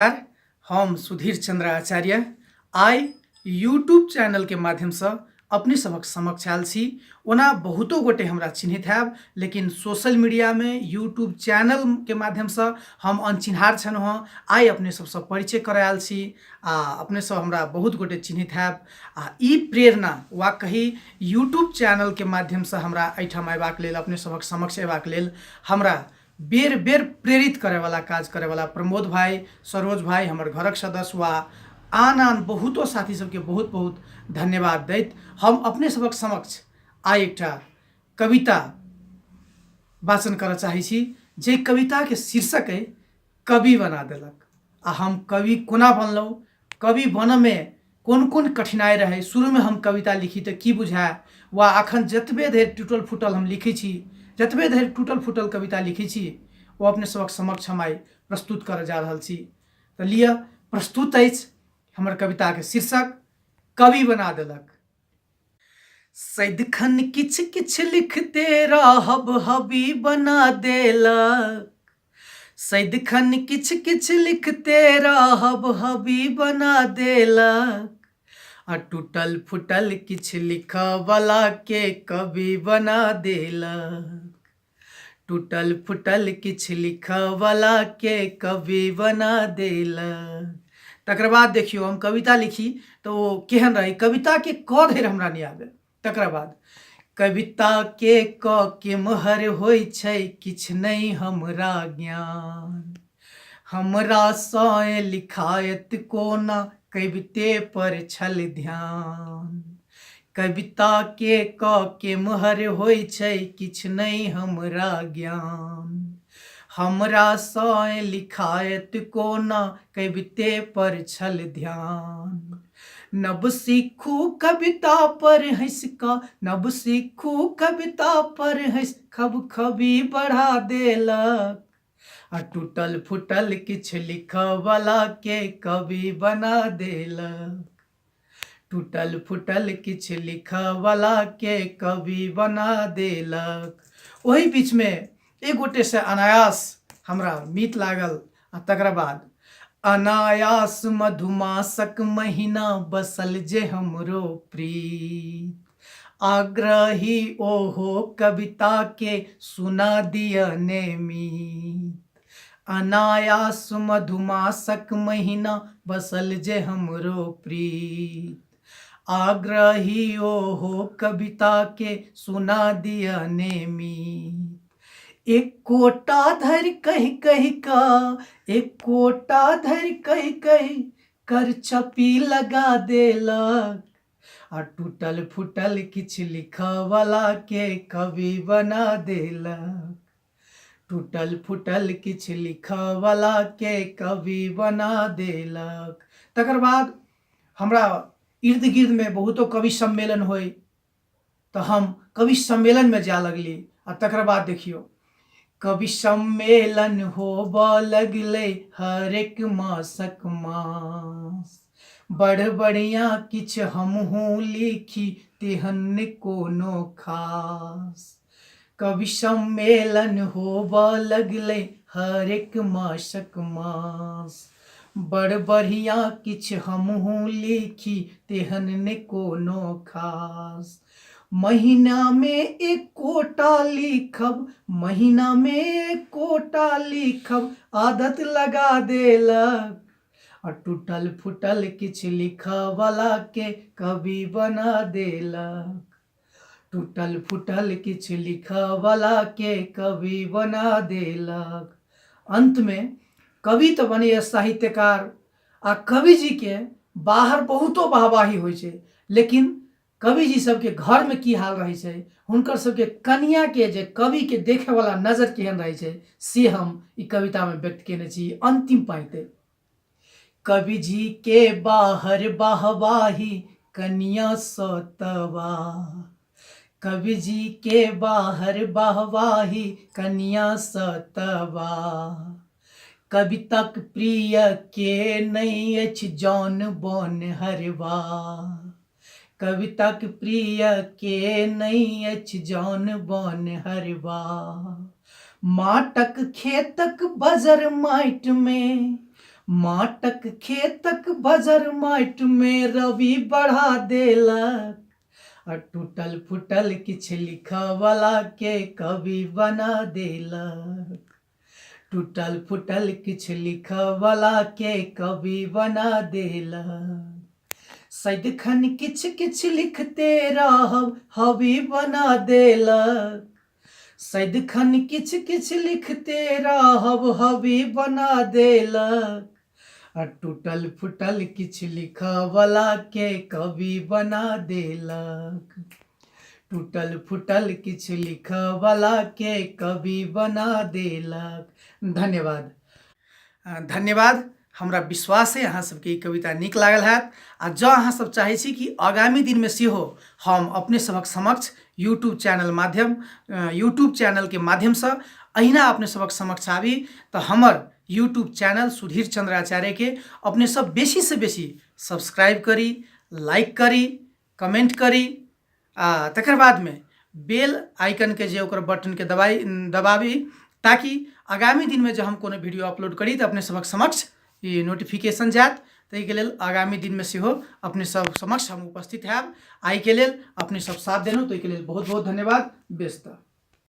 हम सुधीर चंद्र आचार्य आइ यूट्यूब चैनलके माध्यमसँ अपने सभक समक्ष आयल छी। ओना बहुतो गोटे हमरा चिन्हैत हैब, लेकिन सोशल मीडियामे यूट्यूब चैनलके माध्यमसँ हम अनचिन्हार छलहुँ हँ। आइ अपने सबसँ परिचय करय आयल छी आ अपने सब हमरा बहुत गोटे चिन्हैत हैब आ ई प्रेरणा वा कही यूट्यूब चैनलके माध्यमसँ हमरा एहिठाम अयबाक लेल, अपने सभक समक्ष अयबाक लेल हमरा बेर बेर प्रेरित करैवला काज करैवला प्रमोद भाई, सरोज भाई, हमर घरक सदस्य वा आन आन बहुतो साथी सबके बहुत बहुत धन्यवाद दैत हम अपने सबक समक्ष आइ एकटा कविता वाचन करऽ चाहै छी, जे कविताके शीर्षक अइ कवि बना देलक। आ हम कवि कोना बनलहुँ, कवि बनऽमे कोन कोन कठिनाइ रहै, शुरूमे हम कविता लिखी तऽ की बुझाय, वा अखन जतबे धरि टूटल फूटल हम लिखै छी, जतबे धरि टूटल फूटल कविता लिखै छी, ओ अपने सभक समक्ष हम आइ प्रस्तुत करऽ जा रहल छी। तऽ लिअ, प्रस्तुत अछि हमर कविताके शीर्षक कवि बना देलक। सदिखन किछु किछु लिखते रहब हबी बना देलक, सदिखन किछु किछु लिखते रहब हबी बना देलक, आ टूटल फूटल किछु लिखऽवला के कवि बना देलक, टूटल फूटल किछु लिखऽवला के कवि बना देलक। तकर बाद देखियौ, हम कविता लिखी तऽ ओ केहन रहै, कविताके क धरि हमरा नहि आबय। तकर बाद कविता के क केम्हर होइ छै किछु नहि हमरा ज्ञान, हमरा सँ लिखायत कोना कविते पर छल ध्यान, कविता के क केम्हर होइ छै किछु नहि हमरा ज्ञान, हमरा सँ लिखायत कोना कविते पर छल ध्यान, नव सीखू कविता पर हँसि कऽ, नव सीखू कविता पर हँसि खबखबी बढ़ा देलक, आ टूटल फूटल किछु लिखऽवला के कवि बना देलक, टूटल फूटल किछु लिखऽवला के कवि बना देलक। ओहि बीचमे एक गोटेसँ अनायास हमरा मीत लागल आ तकरा बाद अनायास मधुमासक महीना बसल जे हमरो प्रीत, आग्रही ओहो कविता के सुना दिय ने मीत, अनायास मधुमासक महीना बसल जे हमरो प्रीत, आग्रही ओहो कविता के सुना दिय ने मीत, एकोटा धरि कहि कहि कऽ, एकोटा धरि कहि कहि कर चपी लगा देलक, आ टूटल फूटल किछु लिखऽवला के कवि बना देलक, टूटल फूटल किछु लिखऽवला के कवि बना देलक। तकर बाद हमरा इर्द गिर्दमे बहुतो कवि सम्मेलन होइ तऽ हम कवि सम्मेलनमे जाय लगली आ तकर बाद देखियौ कवि सम्मेलन होबऽ लगलै हरेक मासक मास, बड़ बढ़िआँ किछु हमहूँ लिखी तेहन कोनो खास, कवि सम्मेलन होबऽ लगलै हरेक मासक मास, बड़ बढ़िआँ किछु हमहूँ लिखी तेहन ने कोनो खास, महीनामे एकोटा लिखब, महीनामे एकोटा लिखब आदत लगा देलक, आ टूटल फूटल किछु लिखऽवला के कवि बना देलक, टूटल फूटल किछु लिखऽवला के कवि बना देलक। अन्तमे कवि तऽ बनैए साहित्यकार आ कविजीके बाहर बहुतो वाहवाही होइ छै, लेकिन कविजी सबके घरमे की हाल रहै छै, हुनकर सबके कनियाँके जे कविके देखैवला नजर केहन रहै छै, से हम ई कवितामे व्यक्त केने छी। अन्तिम पाँति, कविजी के बाहर वाहवाही कनिया सतवा, कविजी के बाहर वाहवाही कनिया सतवा, कविताक प्रिय के नहि अछि जौन बन हरवा, कविताक प्रिय के नहि अछि जौन बन हरवा, माटक खेतक बजर माटिमे, माटक खेतक बजर माटिमे रवि बढ़ा देलक आ टूटल फूटल किछु लिखऽवला के कवि बना देलक। टूटल फूटल किछु लिखऽवला के कवि बना देलक। सदिखन किछु किछु लिखते रहब हवि बना देलक। सदिखन किछु किछु लिखते रहब हवि बना देलक आ टूटल फूटल किछु लिखऽवला के कवि बना देलक। टूटल फूटल किछु लिखऽवला के कवि बना देलक। धन्यवाद। धन्यवाद। हमरा विश्वास अइ अहाँ सबके ई कविता नीक लागल हैत आ जँ अहाँ सब चाहै छी कि आगामी दिनमे सेहो हम अपने सभक समक्ष यूट्यूब चैनल माध्यम यूट्यूब चैनलके माध्यमसँ अहिना अपने सभक समक्ष आबी तऽ हमर यूट्यूब चैनल सुधीर चंद्र आचार्यके अपने सब बेसीसँ बेसी सब्सक्राइब करी, लाइक करी, कमेंट करी आ तकर बादमे बेल आइकनके जे ओकर बटनके दबाइ दबाबी ताकि आगामी दिनमे जे हम कोनो वीडियो अपलोड करी तऽ अपने सभक समक्ष ई नोटिफिकेशन जायत। ताहिके लेल आगामी दिनमे सेहो अपने सब समक्ष हम उपस्थित हैब। आइके लेल अपने सब साथ देलहुँ ताहिके लेल बहुत बहुत धन्यवाद। बेस तऽ।